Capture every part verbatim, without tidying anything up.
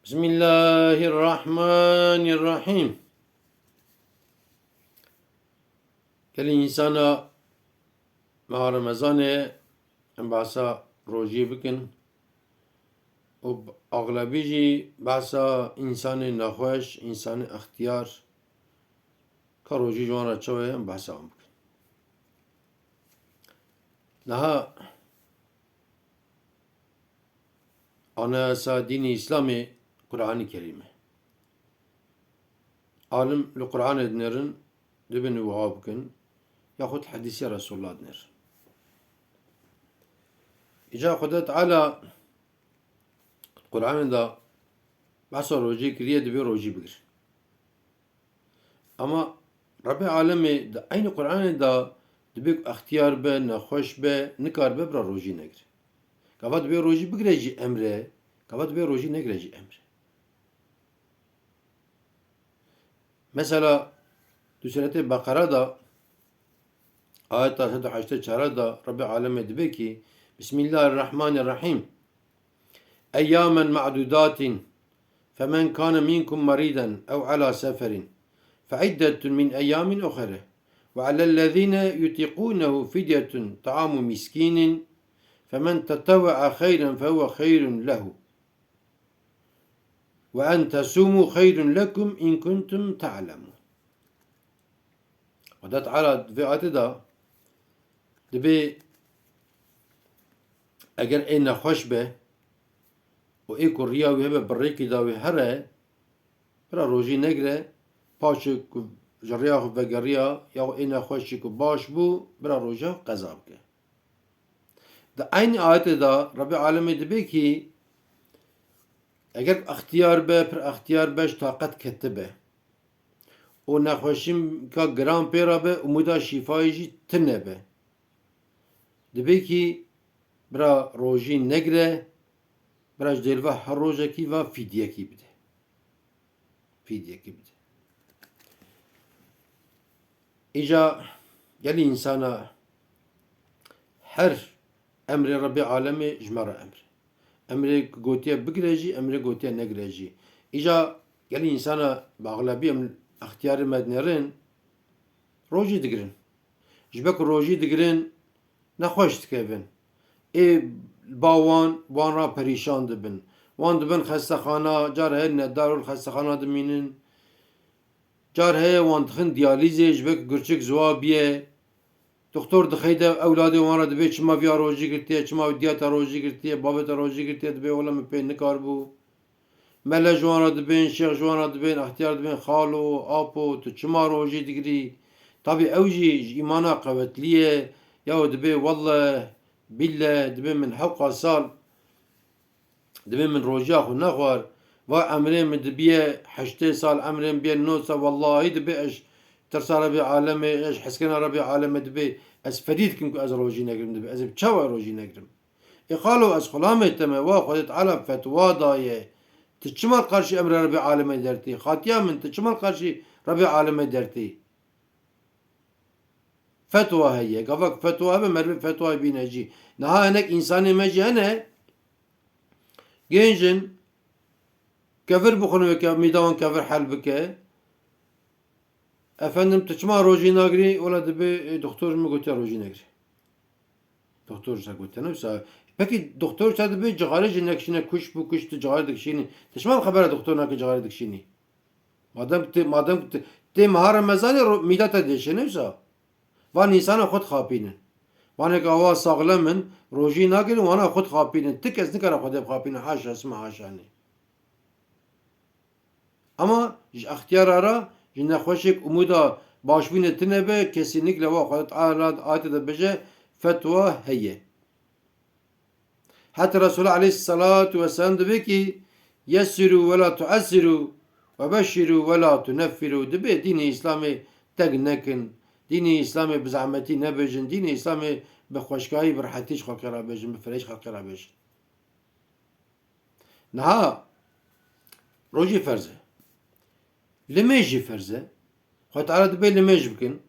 Bismillahirrahmanirrahîm. Gelî însana meha Remezanê em behsa rojî bikin û axlebî jî behsa însanê nexweş, însanê extiyar ka rojî ji wan re çawa ye em behsa wan bikin. Niha anayasa dînî Îslamê Qur'anî Kerîm e. Alim li Qur'anê dinêrin, dibin wiha bikin, yaxud hedîsê Resulullah dinêrin. Îca Xuda Teala Qur'anê de behsa rojê kiriye, dibê rojî bigir. Ama Rebê Alemê di eynî Qur'anê de dibê ku extiyar be, nexweş be, nikaribe bira rojî negire. Gava dibê rojî bigire jî emre, gava dibê rojî negire jî emre. Mesela di Sûretê Beqera de ayeta sed û heştê çar de Rebê Alemê dibê ki, Bismillahirrahmanirrahîm. أياما معدودات، فمن كان منكم مريضا أو على سفر فعدة من أيام أخر، وعلى الذين يطيقونه فدية طعام مسكين، فمن تطوع خيرا فهو خير له، وأن تصوموا خير لكم إن كنتم تعلمون. Xweda Teala di vê ayetê de dibê eger ê nexweş be û ê ku riya wî hebe bi rêkî de wî here, bira rojî negire, paşê ku ji riya xwe vegeriya ya ê nexweş jî ku baş bû, bira roja xwe qeza bike. Di eynî ayetê de Rebê Alemê dibê kî eger extiyar be, pir extiyar be, ji taqet ketibe û nexweşîka giran pê re be, umûda şîfayê jî tune be, dibê kî bira rojî negire, bira ji dêrva her rojekî ve fîdyekî bide. Fîdyekî bide. Îca gelî însana her emrê Rebê Alemê ji me re emr. Emrê gotiye bigire jî, emrê gotiye negire jî. Îca gelî însana bi axlebî em extiyarê me dinêrin, rojî digirin. Ji ber ku rojî digirin, nexweş dikevin. Ê ba wan, wan re perîşan dibin. Wan dibin xestexana, car heye li Darul Xestexana dimînin. Car heye wan dixin diyalîzê, ji ber ku girçik ziwa biye. Doktor dixeyde ewladê wan re dibê çima viya rojî girtiye, çima diya te rojî girtiye, bavê te rojî girtiye, dibê wele min pê nikaribû. Mele ji wan re dibên, şêx ji wan re dibên, extiyar dibên, xalo, apo, tu çima rojî digirî? Tabî ew jî ji îmana qewetliye, ya dibê welleh, billeh, dibê min hewqa sal, dibê min rojiya xwe nexwar, va emrê min dibiye heştê sal, emrê min biye nod sal, wellahî dibê ez tirsa Rebê Alemê, ez heskena Rebê Alemê dibê, ez fedî dikim ku ez rojî negrim dibê, ez ê bi çawa rojî negrim? Ê xalo, ez xulamê te me, wa Xwedê Teala fetwa daye. Tu çima li qarşî emrê Rebê Alemê dertî? Xatiya min, tu çima li qarşî Rebê Alemê dertî? Fetwa heye. Gava ku fetwa hebe, merivê fetwayê bîne jî. Niha hinek însanê me jî hene, gênc in, kevir bixwin wê ke mîda wan kevir hel bike. Efendim, tu çima rojî nagirî? Wela dibê, e, doktor min gotiye rojî negirî. Doktor ji te gotiye ne wisa. Pekî doktor ji te dibê cixarê jî nekişîne, kuş bû, kuş tu cixarê dikişînî. Tu çima xebera doktor nake cixarê dikişînî? Madem tu, madem tu, tê meha Remezanê ro-, mîda te dêşe ne wisa. Van însana xwe dixapînin. Vanê ka wa saxlem in, rojî nagirin, wana xwe dixapînin. Ti kes nikare Xwedê bixapîne, haşa sima haşanê. Ama ji extiyara re, ji nexweşek umûda başbûnê tune be, kesînikle wa Xwedê Teala ayetê de bêje, fetwa heye. Heta Resulullah aleyhissalatu vesselam dibê ki, "Yessiru ve la tuessiru ve beşşiru ve la tuneffiru." Dibê dînê Îslamê teng nekin, dînê Îslamê bi zehmetî nebêjin, dînê Îslamê bi xweşkayî, bi rehetî ji xelkê re bêjin, bi fireyî ji xelkê re bêjin. Niha rojî ferz e. Limêj jî ferz e. Xwedê Teala dibê limêj bikin.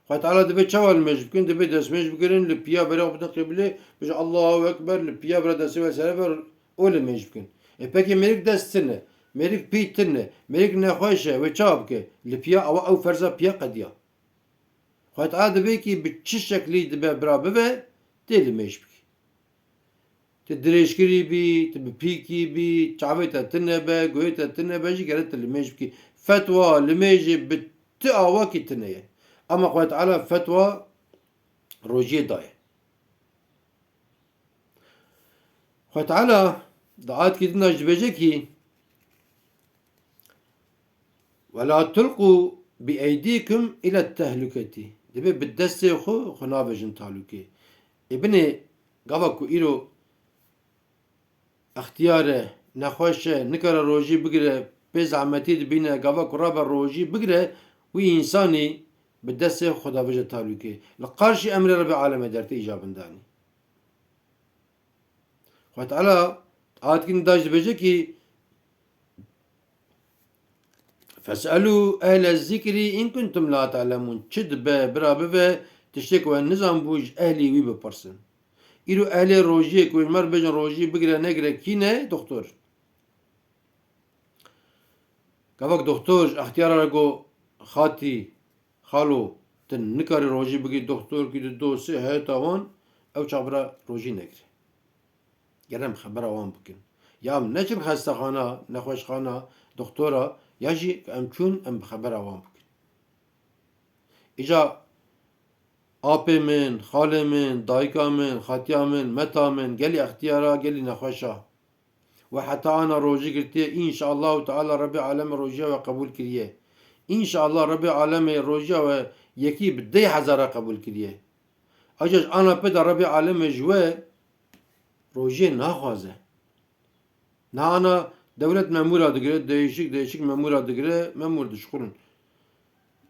Xwedê Teala dibê çawa limêj bikin? Dibê destmêj bigirin, li piya berê xwe bidin qîblê, bêjin, "Allahu Ekber", li piya bira destê we sere ber û limêj bikin. Ê pekê mêrik dest tune. Mêrik pî tune, mêrik nexweş e, wê çawa bike? Li piya ewa ew ferza piya qediya. Xwedê Teala divê kî bi çi şeklî dibe bira bibe, tê limêj bikî. Tu dirêjkirî bî, tu bi pîkî bî, çavê te tune be, guhê te tune be jî gere tu limêj bikî. Fetwa limêjê bi ti awakî tune ye. Ama Xwedê Teala fetwa rojiyê daye. Xwedê Teala di ayetke din de jî dibêje kî, "Ve la tulqu bi eydikum ile tehluketi." Dibê bi destê xwe xwe navêjin talûkê. Ê binê gava ku îro extiyar e, nexweş e, nikare rojî bigire, pê zehmetî dibîne, gava ku rabe rojî bigire, wî însanî bi destê xwe davêje talûkê. Li qarşî emrê Rebê Alemê dertê îcabin danî. Xwedê Teala ayetkin daş dibêje kî, "Fes'elû ehle zikrî in kuntum la ta'lemûn." Çi dibe, bira bibe, tiştê ku we nizanbû ji ehlî wî bipirsin. Îro ehlê rojiyê ku ji me re bêjin rojî bigire negire kî ne? Doktor. Gavak doktor ji extiyara re got, "Xatî, xalo, tu nikarî rojî bigî, doktor kî di dosê heyeta wan, ew çax bira rojî negire." Gere em xebera wan bikin. Ya em neçin xestexana, nexweşxana, doktora, ya jî em çûn, em bi xebera wan bikin. Îca apê min, xalê min, dayika min, xatiya min, meta min, gelî extiyara, gelî nexweşa. We heta ana rojî girtiye, înşallahu teala Rebê Alemê rojiya we qebûl kiriye. Înşallah Rebê Alemê rojiya we yekî bi deh hezara qebûl kiriye. Aja ji ana pê de Rebê Alemê ji we rojiyê naxwaze. Niha ana dewlet memûra digire, değişik değişik memûra digire, memûr dişuxulin.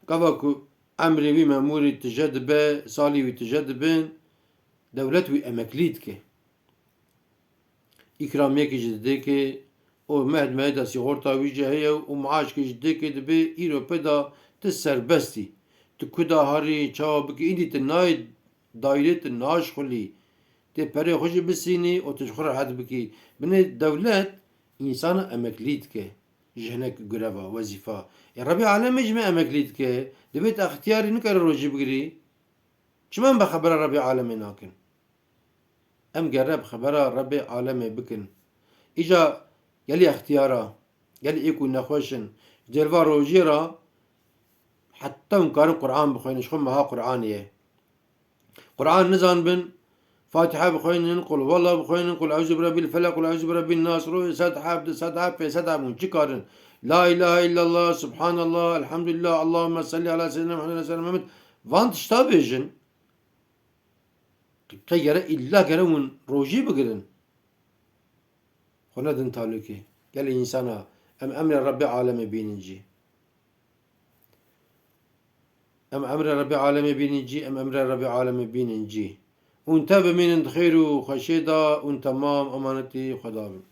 Gava ku emrê wî memûrî tije dibe, salî wî tije dibin, dewlet wî emeklî dike. Îkramiyekî jî didê kê û meh di mehê de sîxorta wî jî heye û maaşkî jî didê kê, dibê îro pê de tu serbest î. Tu ku de herî çawa bikî, îdî tu nayê daîrê, tu naşxulî. Tê perê xwe jî bisînî û tu ji xwe rehet bikî. Binê dewlet însana emeklî dike ji hinek greva, wezîfa. Ê Rebê Alemê jî me emeklî dike. Dibê tu extiyarî nikare rojî bigirî. Çima em bi xebera Rebê Alemê nakin? Em gere bi xebera Rebê Alemê bikin. Îca gelî extiyara, gelî ê ku nexweş in, ji dêlva rojiyê re heta hûn karin Quran bixwînin, ji xwe meha Quranê ye. Quran nizanibin, Fatiha bixwînin, Qul huwallah bixwînin, Qul euzu bi Rebbil Felak, Qul euzu bi Rebbin Nas, rojê sed heb, du sed heb, pênc sed heb hûn çi karin? La ilahe illallah, Subhanallah, Elhamdulillah, Allahümme salli ala seyyidina Muhammed, ala seyyidina Muhammed. Van tişta bêjin. Qey gere îlla gere hûn rojî bigirin. Xwe nedin talûkê. Gelê însana em emrê Rebbê Alemê bînin jî. Em emrê Rebbê Alemê bînin jî, em emrê Rebbê Alemê bînin jî. Hûn tev bimînin di xêr û xweşiyê de, hûn temam emanetî Xweda bin.